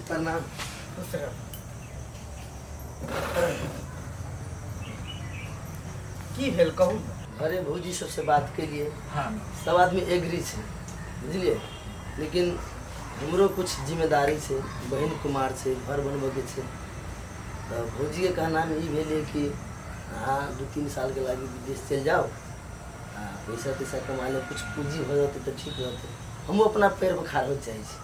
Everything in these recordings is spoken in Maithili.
प्रणाम। खुश रह। की भेल कहू ने? घरे भौजी सबसे बात केलिए। हाँ। सब आदमी एग्री छै, बुझलिए, लेकिन हमरो कुछ जिम्मेदारी छै, बहिन कुमार छै, घर बनबऽके छै। तऽ भौजीके कहनाम ई भेलै कि अहाँ 2-3 सालके लागि विदेश चलि जाउ आ पैसा तैसा कमा ले, कुछ पूँजी भऽ जेतै तऽ ठीक रहतै। हमहूँ अपना पैरपर खाड़ होइ चाहै छी।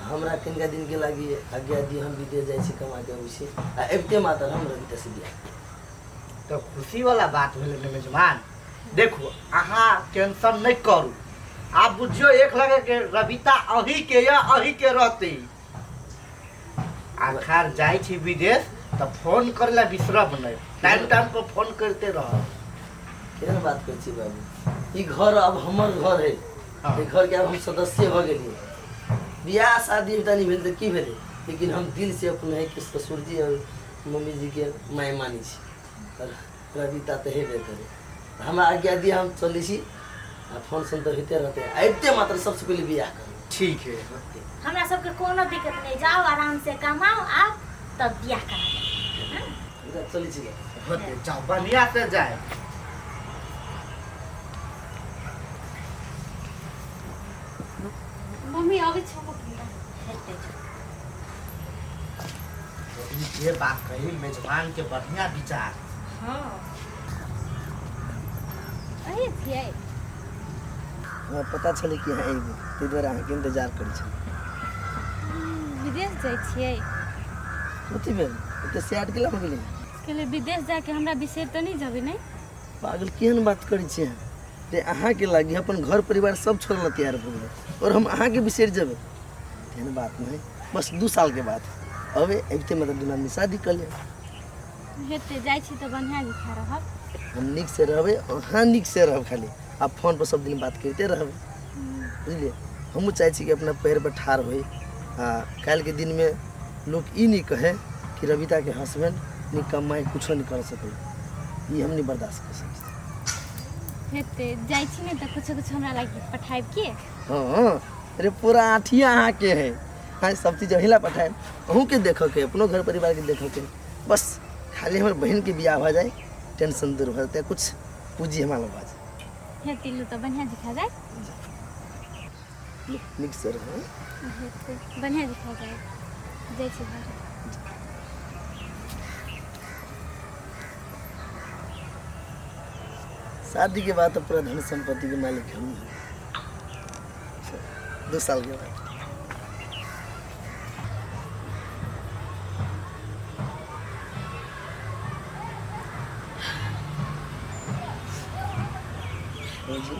हमरा कनिका दिनके लागि आज्ञा दिअ, हम विदेश जाइ छी, कमा के अबै छी आ अबिते मात्र हम रविता से बियाह। तऽ खुशी वाला बात भेलै ने मेजबान। देखू अहाँ टेंशन नहि करू, आब बुझियौ एक लगे के रविता अही के या अही के रहतै। आ खैर जाइ छी विदेश तऽ फोन करै लए बिसरब नहि, टाइम टाइम पर फोन करिते रहब। केहन बात करै छी बाबू, ई घर अब हमर घर है। हाँ। ई घर के अब हम सदस्य भऽ गेलियै। बियाह शादी तनी भेल तऽ की भेलै, लेकिन हम दिल से अपने के ससुर जी और मम्मी जी के माय मानै छी। तर रविता तऽ हेबे करे। हमरा आज्ञा दिअ, हम चलै छी आ फोन सोन तऽ होइते रहतै। आबिते मात्र सबसँ पहिले बियाह करबै। ठीक है, होतै। हमरा सबके कोनो दिक्कत नहि, जाओ आराम से कमाओ आब तब बियाह करा देब। चलै छी। होतै, जाओ बढ़िया से जाए। मम्मी अबै छौ। हेतै। ई जे बात कही मेजबान के बढ़िया विचार। हाँ, अही छियै। हमरा पता छलै कि अहाँ अयबै, ताहि दुआरे अहाँके इन्तजार करै छलहुँ। विदेश जाइ छियै? कथी भेल, एते सैड केला भऽ गेलै? कहले विदेश जाके हमरा बिसरि तऽ नहि जेबै ने? पागल, केहन बात करै छियै अहाँ? जे अहाँके लागि अपन घर परिवार सब छोड़ऽ लए तैयार भऽ गेलै और हम अहाँके बिसरि जेबै? तेहन बात नहि, बस 2 सालके बात। अबै अबिते मतलब दुनू आदमी शादी कऽ लेब। हेतै, जाइ छी तऽ बढ़िआँ लिखा रहब। हम नीकसँ रहबै, अहाँ नीकसँ रहब, खाली आब फोनपर सब दिन बात करिते रहबै, बुझलियै? हमहूँ चाहै छी कि अपना पैरपर ठाढ़ होइ आ काल्हिके दिनमे लोक ई नहि कहै कि रविताके हसबैंड निकम्मा है, कुछो नहि कर सकै। ई हम नहि बर्दाश्त कर सकै छी। हेतै, जाइ छी ने तऽ कुछो कुछो हमरा लागि पठायब की? हाँ, अरे पूरा आठिया अहाँके है। हाँ, सब चीज अहिला पठायब, अहूँके देखऽके, अपनो घर परिवारके देखऽके। बस खाली हमर बहिनके बियाह भऽ जाए, टेंशन दूर भऽ जेतै, कुछ पूँजी हमरा लग भऽ जाए। हेतै, लू तऽ बढ़िआँ दिखा जाए। नीकसँ रहू। हेतै, बढ़िआँ दिखा जाए। जाइ छी घर। शादी के बाद तो पूरा धन संपत्ति के मालिक हम हैं। 2 साल के बाद। भौजी,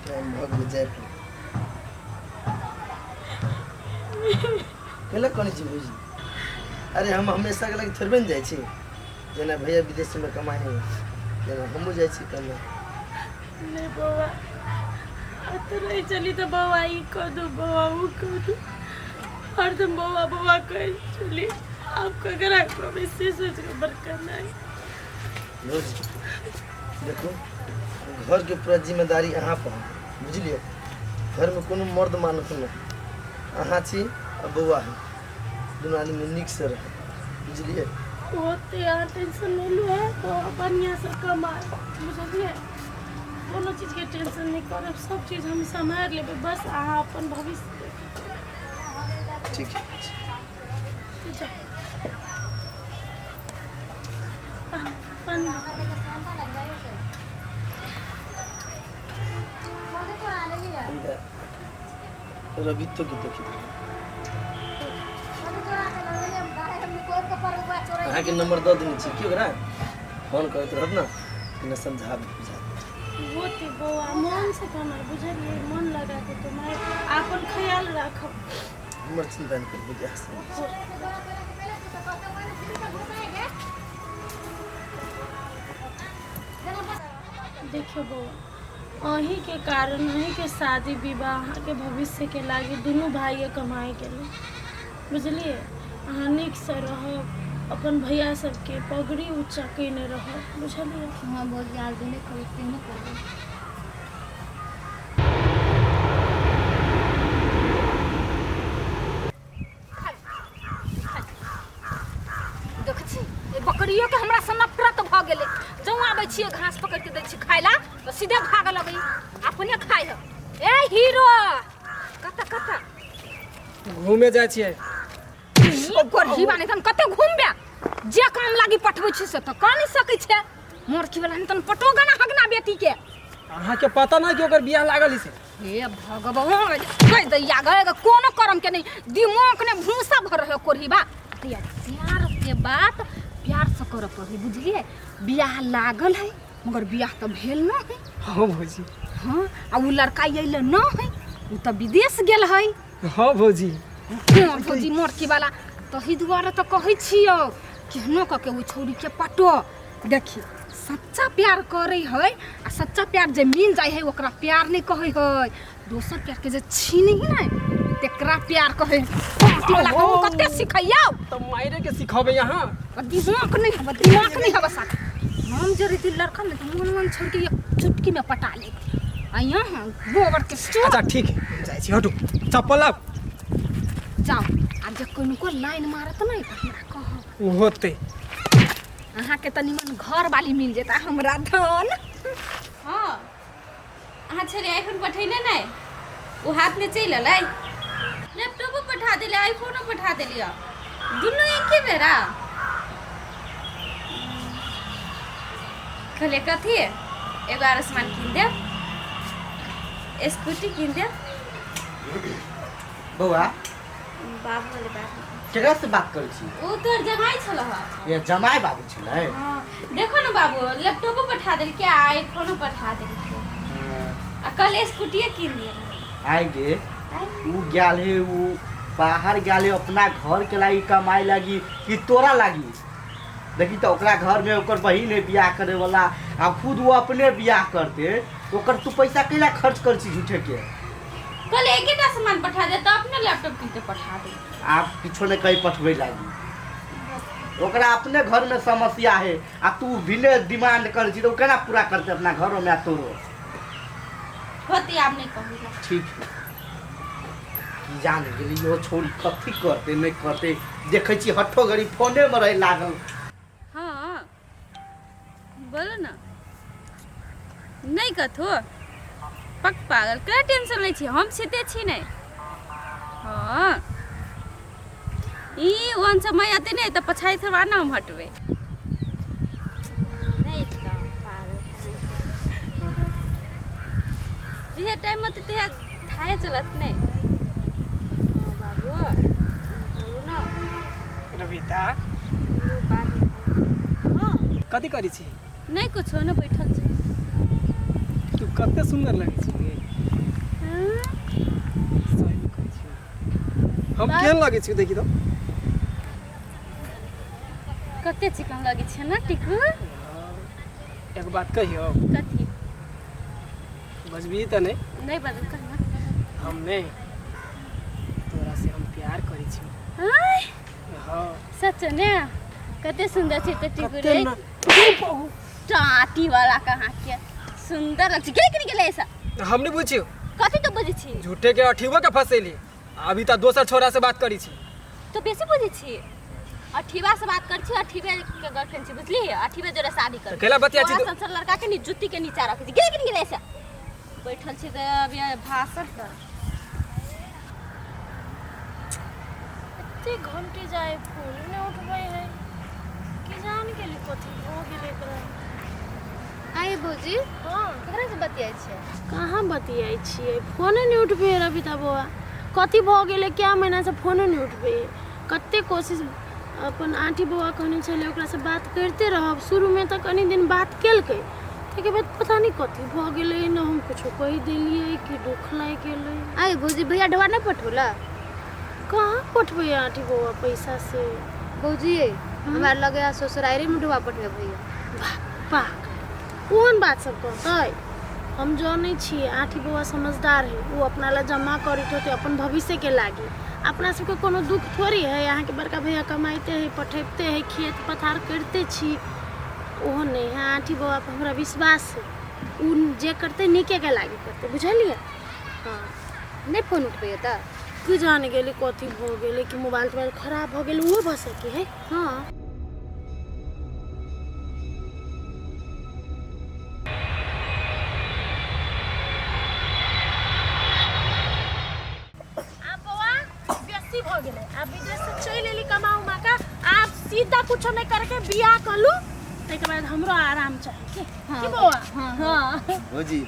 टाइम भऽ गेलै जाय पर। केला करै छी भौजी? अरे हम हमेशा के लागि थोड़बे ने जाइ छी। जेना भैया विदेशमे कमाइ है, जेना हमहूँ जाइ छी कमाइ। नहि बौआ, एतऽ रहै छली तऽ बौआ ई कऽ दू, बौआ ओ कऽ दू, हरदम बौआ बौआ कहै छली। आब ककरा कहबै से सोचि कऽ बड़ कनाइ। भौजी देखू, घरके पूरा जिम्मेदारी अहाँ पर है, बुझलियै? घरमे कोनो मर्द मानुख नहि, अहाँ छी आ बौआ है, दुनू आदमी नीकसँ रहब, बुझलियै? ओते अहाँ टेंशन नहि लू है, बौआ बढ़िआँसँ कमाए, बुझलियै? कोनो चीजके टेंशन नहि करब, सब चीज हम सम्हारि लेबै, बस अहाँ अपन भविष्य देखू। ठीक है। जाउ। पानि। रवितो के देखी, अहाँके नंबर दऽ देने छी कि ओकरा फोन करैत रहत ने, कने समझा बुझा। होते बौआ, मन से कमाइ, बुझलियै? मन लगा के कमाइ, अपन ख्याल राखब। हमर चिंता नहि करू बुझा। देखियौ बौआ, अहीँके कारण, अहीँके शादी विवाह, अहाँके भविष्यके लागि दुनू भाइए कमाइ गेलै, बुझलियै? अहाँ नीकसँ रहब, अपन भैया सबके पगड़ी ऊँचा कयने रहब, बुझलियै? हँ भौजी, आब जे नहि कहबै से नहि करबै। छी ए बकरियो के हमरा से नफरत भऽ गेलै। जौं आबै छियै घास पकड़ के दै छी खाय ला तऽ सीधे भागऽ लगै, अपने खाय है। ए हीरो, कतऽ कतऽ घूमे जाइ छियै? ओकर हीवा नहीं तन कते घूमबे, जे काम लागी पठबै छी से तऽ कऽ नहि सकै छै। मोरकी वाला नहीं तन पटो गाना हगना बेटी के। अहाँके पता नहि कि ओकर बियाह लागल है से? हे भगवान, कह दैया गए कोनो करम के नहीं, दिमाग ने भूसा भर रहे कोरहीबा। दैया प्यार के बात प्यार से करऽ पड़े, बुझलिए? बियाह लागल है मगर बियाह तऽ भेल न है। हाँ भौजी। हाँ, आ उ लड़का अइले न है, उ तऽ विदेश गेल है। हाँ भौजी। हाँ भौजी, मोरकी वाला तही दुआरे तऽ कहै छियौ केहनो कऽ के ओहि छौड़ीके पटो। देखी सच्चा प्यार करै है आ सच्चा प्यार जे मिल जाइ है ओकरा प्यार नहीं कहै है, दोसर प्यार के जे छीनी है ने तेकरा प्यार कहै है। पार्टी वाला हम कते सिखैयौ। तऽ मायरे के सिखबै यहाँ? दिमाग नहीं हबे, दिमाग नहीं हबे साथ। हम जे रही लड़का ने तो मन मन छोड़ के एक चुटकी में पटा ले आ यहाँ गोबर के चोर। अच्छा ठीक है, हम जाइ छी, हटू चप्पल लाउ। जाओ, आ जे कोनो लाइन मारत नहीं तऽ हमरा कहब। होतै। अहाँके तऽ निमन घर वाली मिल जेता हमरा धन। हाँ अहाँ छलियै आईफोन पठेने नहि, ओ हाथमे चलि एलै। लैपटॉपो पठा देलियै, आईफोनो पठा देलियै, दुनू एके बेरा। कहलियै कथी एगो आरो सामान कीन देब, स्कूटी कीन देब। बौआ बाबू वाले बात केकरा से बात करै छी? ओ तोर जमाई छल हँ। ये जमाई बाबू छलै? हाँ, देखो ने बाबू, लैपटॉपो पठा देलकै आ आईफोनो पठा देलकै आ कल स्कूटिए कीन दिए। आइ गे, उ गेल है, उ बाहर गेल है अपना घर के लागी कमाई लागी कि तोरा लागी? देखी तऽ ओकरा घर में ओकर बहिन है बियाह करे वाला आ खुद वो अपने बियाह करते, ओकर तू पैसा कैला खर्च कर छी झूठे के? कल एकेटा सामान पठा दे तऽ अपने लैपटॉप कीन के पठा दे। आप किछो नहीं कहीं पठबै लागी, ओकरा अपने घर में समस्या है आ तू बिने डिमांड कर छी तो केना पूरा करते अपना घरों में आ तोरो? होते आब नहीं कहू। ठीक है, की जान गेली यो छोरी कथी करते नहीं करते, देखै छी हठो घड़ी फोने में रहे लागल। हाँ बोलो ना। नहीं कथो पक पागल क्या टेंशन लै छी, हम सीते छी नहीं। हाँ ई वन समय आते नहीं तो पछाई से ना हम हटबे। नहीं तो पागल ये टाइम में तो थाए चलत नहीं। हाँ बाबू बोलो ना। रविता हाँ कथी करै छी? नहीं कुछो न, बैठल छी। तू कते सुंदर लगै छी गे। हाँ? सही में कहै छी, हम केहन लगै छी देखी तो? कते चिकन लगै छै ना टिकू? एक बात कहियो। कथी? बजबी तऽ नहीं? नहीं बजब, कह ना। हम नहीं, तोरा से हम प्यार करै छी। हाँ? हाँ। सच ने कते सुंदर छै तऽ टिकू कते रे। न- टाटी वाला कहाँ के सुंदर लग छै। गेल कि नहीं गेलै ऐसा? हम नहीं बुझियो। कथी तो बुझै छी? झूठे के अठीबो के फसेली, अभी तऽ दोसर छोरा से बात करै छी। तो बेसी बुझै छी? अठीबा से बात कर छी, अठीबे के गर्लफ्रेंड छी, बुझली? अठीबे जोरे शादी कर। तऽ कैला बतिया छी तोरा संसार लड़का के नी जुत्ती के नीचा रखै छी। गेल कि नहीं गेलै ऐसा? बैठल छी तऽ अभी भाषण कर। एते घंटे जाए फोन नहि उठबै है, की जान गेली कथी भऽ गेलै एकरा। आइ भौजी। हाँ। ककरा से बतियाइ छियै? कहाँ बतियाइ छियै, फोने नहि उठबै है रविता बौआ। कथी भऽ गेलै, कए महीनासँ फोनो नहि उठबै है। कते कोशिश अपन आंटी बौआ कहने छलै ओकरासँ बात करिते रहब। शुरूमे तऽ कनि दिन बात केलकै, ताहिके बाद पता नहि कथी भऽ गेलै, ने हम कुछो कहि देलियै कि दुख लागि गेलै। आइ भौजी, भैया ढोआ नहि पठौला? कहाँ पठबै आंटी बौआ पैसा से? भौजी हमरा लगे ससुरारे में ढोआ पठबै भैया। पागल, कोन बात सब कहतै? हम जनै छियै आंटी बौआ समझदार है, ओ अपना ला जमा करैत होतै अपन भविष्यके लागी। अपना सबके कोनो दुख थोड़ी है, अहाँके बड़का भैया कमाइते है, पठैबते है, खेत पथार करिते छी। ओहो नहि है, आंटी बौआ पर हमरा विश्वास है, ओ जे करतै नीकेके लागी करतै, बुझलियै? हाँ। नहि फोन उठबैया तऽ? की जान गेली कथी भऽ गेलै, कि मोबाइल तोबाइल खराब भऽ गेलै, ओहो भऽ सकै है। हाँ। कुछो नहीं करके बियाह कर लू, ताहिके बाद हमरो आराम चाही की। की बौआ? हाँ। भौजी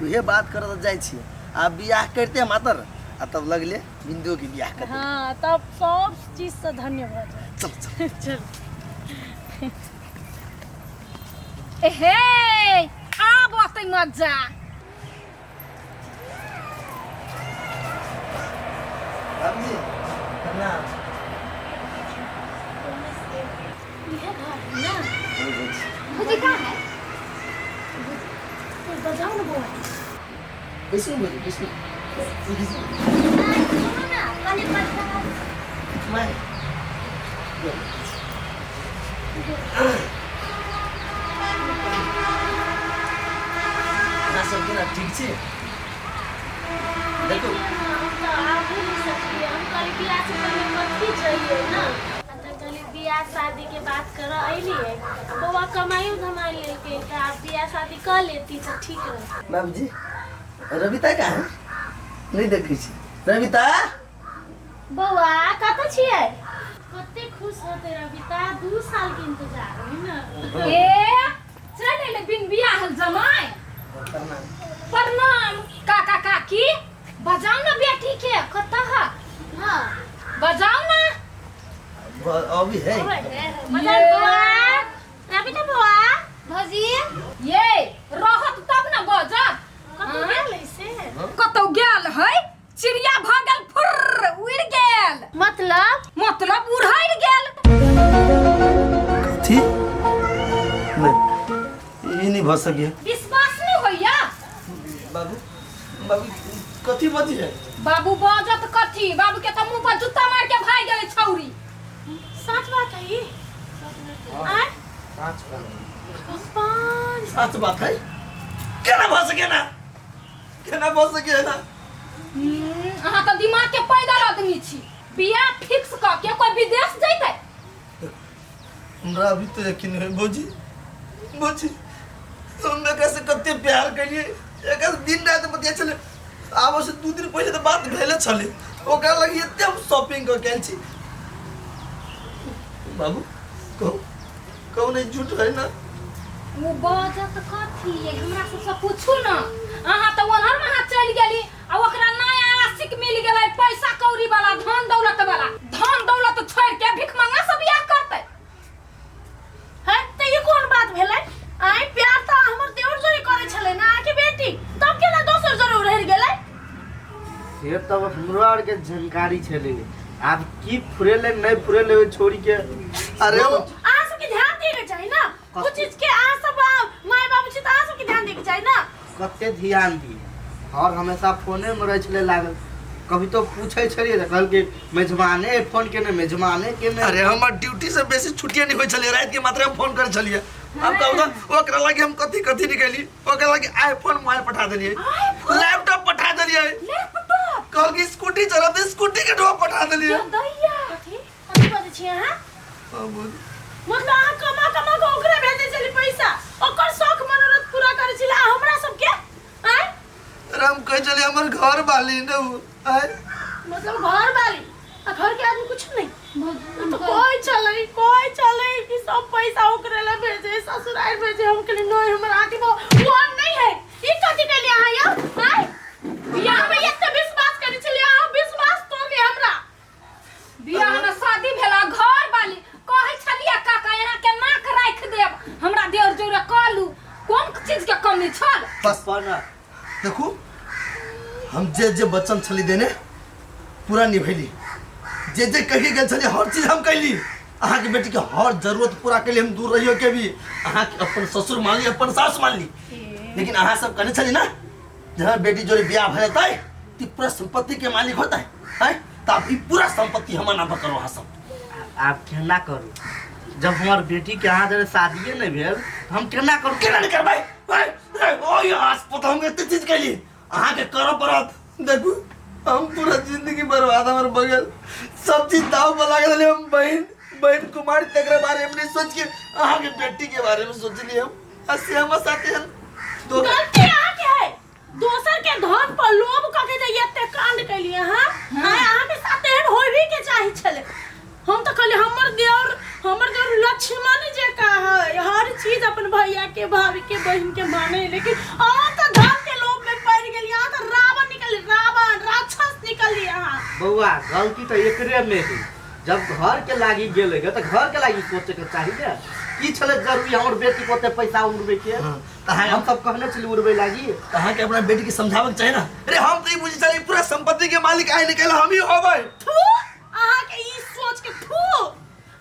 उहे बात करत जाइ छी, आ बियाह करते मातर आ तब लगले बिंदु के बियाह कर। हाँ, तब सब चीज से धन्य भऽ जाए। चल चल चल। एहे आब अतै मजा। बाबूजी प्रणाम। इहे घर है ना? भौजी कहाँ है? तो बजाओ ना बौआ। बैसू भौजी बैसू। सुनू ना, कनि प्रसाद। माय अहाँ सब केना ठीक छी? देखू हम तऽ आबि नहि सकलियै। हम कहलियै बियाह से पहिले कथी जइयै ना, आ तऽ कहलियै बियाह शादी के बात करऽ अयलियै। बौआ कमाइयो धमाइ लेलकै तऽ आब बियाह शादी कऽ लेती तऽ ठीक रहतै। बाबूजी रविता कहाँ है? नहीं देखै छी रविता। बौआ कतऽ छियै? कते खुश होते रविता, 2 साल के इंतजार है ना। ए चल एलै बिन बियाह जमाय। प्रणाम। प्रणाम काका काकी। बजाउ ना बेटी के, कतऽ है? हाँ बजाउ ना। अभी है। बजाउ बौआ, रविता बौआ। भौजी ये रहत तब ना बजत। कतऽ गेलै से? कतौ गेल है, चिड़िया भऽ गेल फुर्र उड़ि गेल। मतलब? मतलब उड़ि गेल। कथी? नहीं ई नहीं भऽ सके। विश्वास नहीं होइया? बाबू बाबू कथी बजी है? बाबू बजत कथी? बाबू के तऽ मुंह पर जूता मार के भागि गेलै छौरी। सच बात है ई? आय साँच बात। भगवान। सच बात है? केना भऽ सके ना? केना भऽ सके ना? अहाँ तऽ दिमाग के पैदल आदमी छी। बियाह फिक्स कऽ के कोई विदेश जैतै? हमरा अभी तो यकीन है भौजी। भौजी हम एकरा से कते प्यार कलिए, एकरा से दिन रात बतिया छलै। आब से 2 दिन पहिले तऽ बात भेले छलै। ओकरा लगी एते हम शॉपिंग कऽ के आयल छी। बाबू कहू कहू नहीं झूठ है ना? ओ बजत कथी? हमरा सबसँ पूछू ना। अहाँ तऽ ओनहर महाँ चलि गेली आ ओकरा नया आशिक मिल गेलै, पैसा कौड़ी वाला, धन दौलत वाला। धन दौलत छोड़ि के भिखमंगा से बियाह करतै। है तऽ ई कोन बात भेलै? आय प्यार तऽ हमर देवर जोड़ी करै छलै ना अहाँके बेटी, तब केना दोसर जोड़ी रहि गेलै? से तब हमरो आरके जानकारी छलै। आब की फुरेले नहीं फुरेले ओहि छोरी के। अरे अहाँ सबके ध्यान दिएके चाही ना कुछ चीज के। अहाँ सब माय बाबू छी तऽ अहाँ सबके ध्यान दिएके चाही ना। कते ध्यान दी, और हमेशा फोने में रहै छलै लागल। कभी तो पूछै छलियै तऽ कहलकै मेजबाने फोन केने, मेजबाने केने। अरे हमर ड्यूटी से बेसी छुट्टिए नहीं होइ छलै, राति के मात्र हम फोन करै छलियै। हम कहू तऽ ओकरा लागी हम कथी कथी निकली। ओकरा लागी आईफोन मोबाइल पठा देलियै, लैपटॉप पठा देलियै, कहलकै स्कूटी चला तऽ स्कूटी के ढोआ पठा देलियै। कथी कथी बजै छी अहाँ? हाँ, भौजी। मतलब अहाँ कमा कमा के ओकरे भेजै छली पैसा, ओकर शौक मनोरथ पूरा करै छली, आ हमरा सबके आय? अरे हम कहै छलियै हमर घर वाली ने उ आय। मतलब घर वाली आ घर के आदमी कुछ नहीं? तो कोई चले कोई चले कि सब पैसा ओकरे ला भेजे, ससुराल भेजे। हम कहली नहीं हमर आंटी वो नहीं है। ई कथी कहली अहाँ यौ? आय बियाह में एते विश्वास करै छलियै अहाँ, विश्वास तोड़ली हमरा। बियाह में शादी भेला घर वाली कहै छलियै काका यहाँ के नाक राखि देब, हमरा देवर जोड़े कहलू कोन चीज के कमी छल? बस देखू हम जे जे वचन छली देने पूरा निभैली, जे जे कहि गेल छली हर चीज हम कैली। अहाँके बेटी के हर जरूरत पूरा कैली हम, दूर रहियो के भी अहाँके अपन ससुर मानली, अपन सास मानली। लेकिन अहाँ सब कहने छली ना जे हमर बेटी जोड़े बियाह भऽ जेतै तऽ पूरा संपत्ति के मालिक होतै, हैं? तऽ आब ई पूरा संपत्ति हमर नाम पर करू अहाँ सब। आब केना करू जब हमर बेटी के अहाँ जरे शादिये नहीं भेल तऽ हम केना करू? केना नहि करबै? ओहि आसपत हम एते चीज कैली, अहाँके करऽ पड़त। देखू हम पूरा जिंदगी बर्बाद हमर बगल सब चीज दाव पर लागल रहलै। हम बहन बहन कुमारी तकरा बारे में नहीं सोच के अहाँके बेटी के बारे में सोचली हम, आ से हमर साथे हम धोखा। गलती अहाँके है, दोसर के धन पर लोभ कऽ के जे एते कांड केलियै अहाँ। आय अहाँके साथ एहन होबही के चाही छलै। हम तऽ कहलियै हमर देवर लक्ष्मण जकाँ है, हर चीज अपन भैया के, भाभी के, बहिन के माने है, लेकिन अहाँ तऽ धन के लोभ में पड़ि गेलियै। अहाँ तऽ रावण निकलियै, रावण राक्षस निकलियै अहाँ। बौआ, गलती तऽ एकरे में है। जब घर के लागी गेलै तऽ घर के लागी सोचे के चाही ने। की छलै जरूरी हमर बेटी को ओते पैसा उड़बै के? हाँ, तऽ अहाँ हम सब कहने छली उड़बै लागी। तऽ अहाँके अपना बेटी के समझाबऽ के चाही ने। अरे, हम तऽ ई बुझै छलियै पूरा संपत्ति के मालिक आइ निकल हम ही होबै। थू, अहाँके ई सोच के थू।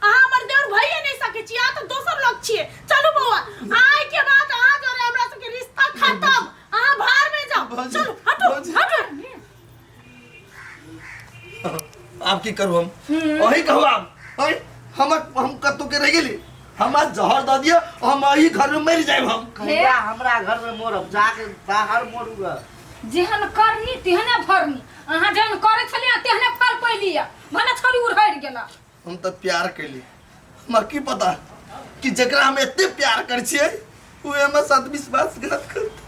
अहाँ हमर देवर भइए नहीं सकै छी, अहाँ तऽ दोसर लोग छियै। चलू बौआ, आइ के बाद अहाँ जोरे हमरा सबके रिश्ता खत्म। अहाँ बाहर में जाओ। भौजी, चलू, हटो। भौजी। हटो। आब की करू हम? अही कहू आब। अहीं हमर हम कतौ के रहि गेली? हमरा जहर दऽ दिअ, हम अही घर में मरि जायब हम। कहिया हमरा घर में मरब? जाके बाहर मरू ग। जेहन करनी तेहने भरनी। अहाँ जेहन करै छलियै तेहने फल पैलियै। भने छोरी उड़हरि गेला। हम तऽ प्यार कैली, हमरा की पता कि जकरा हम एते प्यार करै छियै ओ हमरा साथ विश्वासघात करतै।